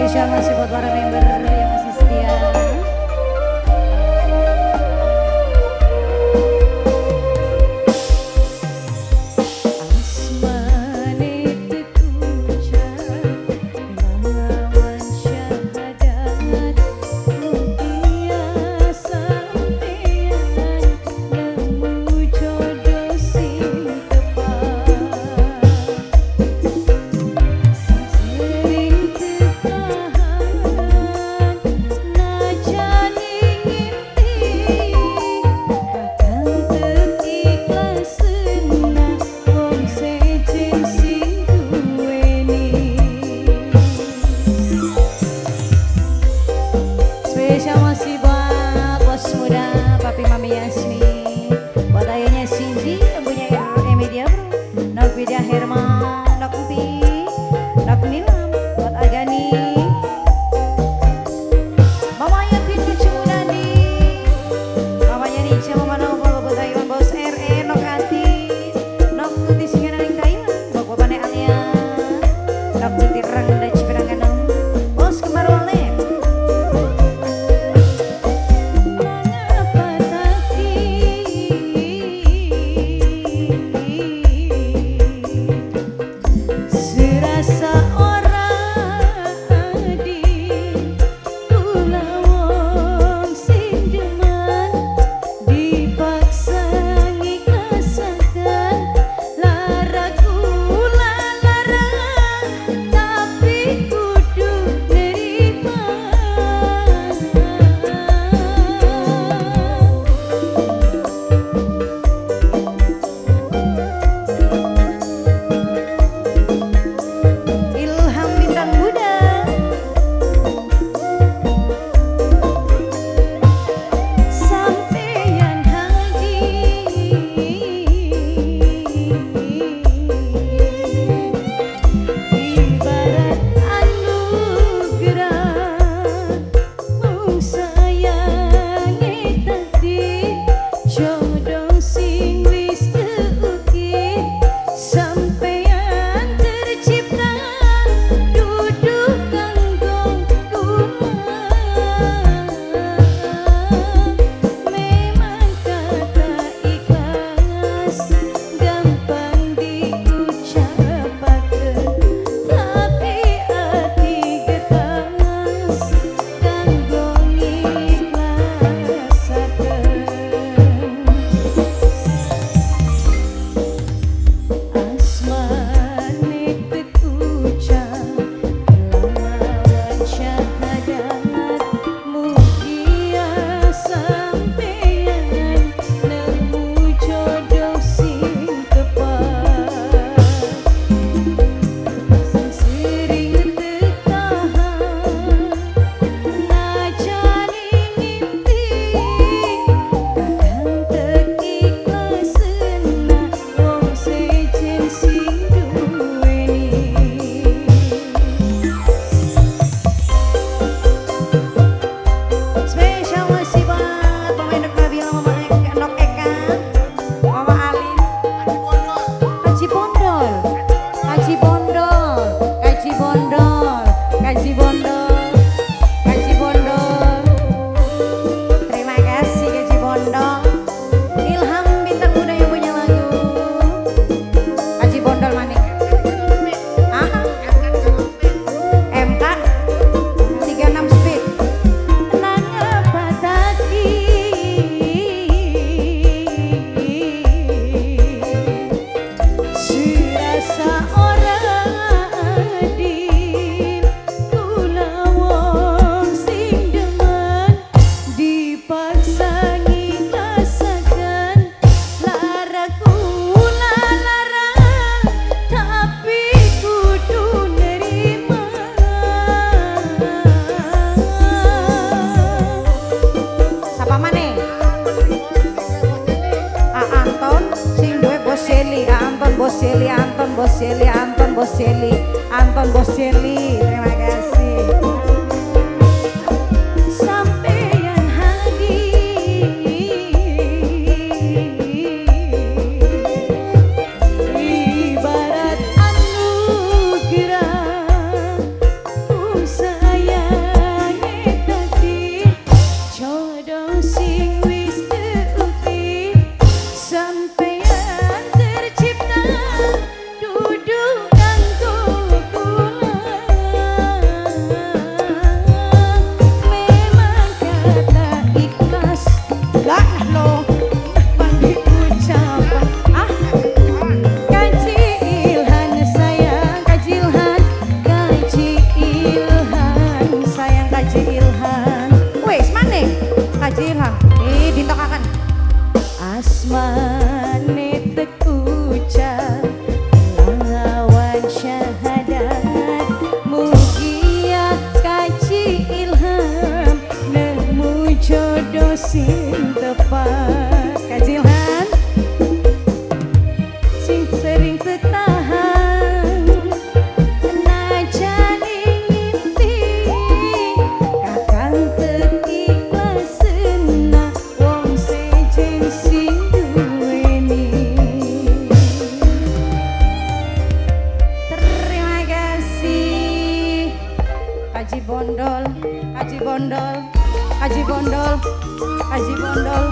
Spesial masih buat para member yang masih setia. Spesial masih buat bos muda Papi Mami Yasmi, buat ayahnya Cindy yang punya RE Media Bro, Nok Widya Herman, Nok Upi, Nok Nilam, buat Agani, mamanya Pintu Cimunandi, mamanya Nica, Mama Novel, buat Taiwan, bos RE, Nok Ati, Nok Tuti Singanang Taiwan, buat Bapaknya Alia, Nok Tuti Rangda Cipiranganong, bos Kemar Wale. Boseli, Anton Boseli, Anton Boseli, Anton Boseli, terima kasih. Sampeyan hadi ibarat anugerah. sing tepat. Kajilan sing sering tertahan, najan ngimpi kakang teikhlasena wong sejen sing duweni. Terima kasih Haji Bondol, Haji Bondol, Haji Bondol, Haji Bondol.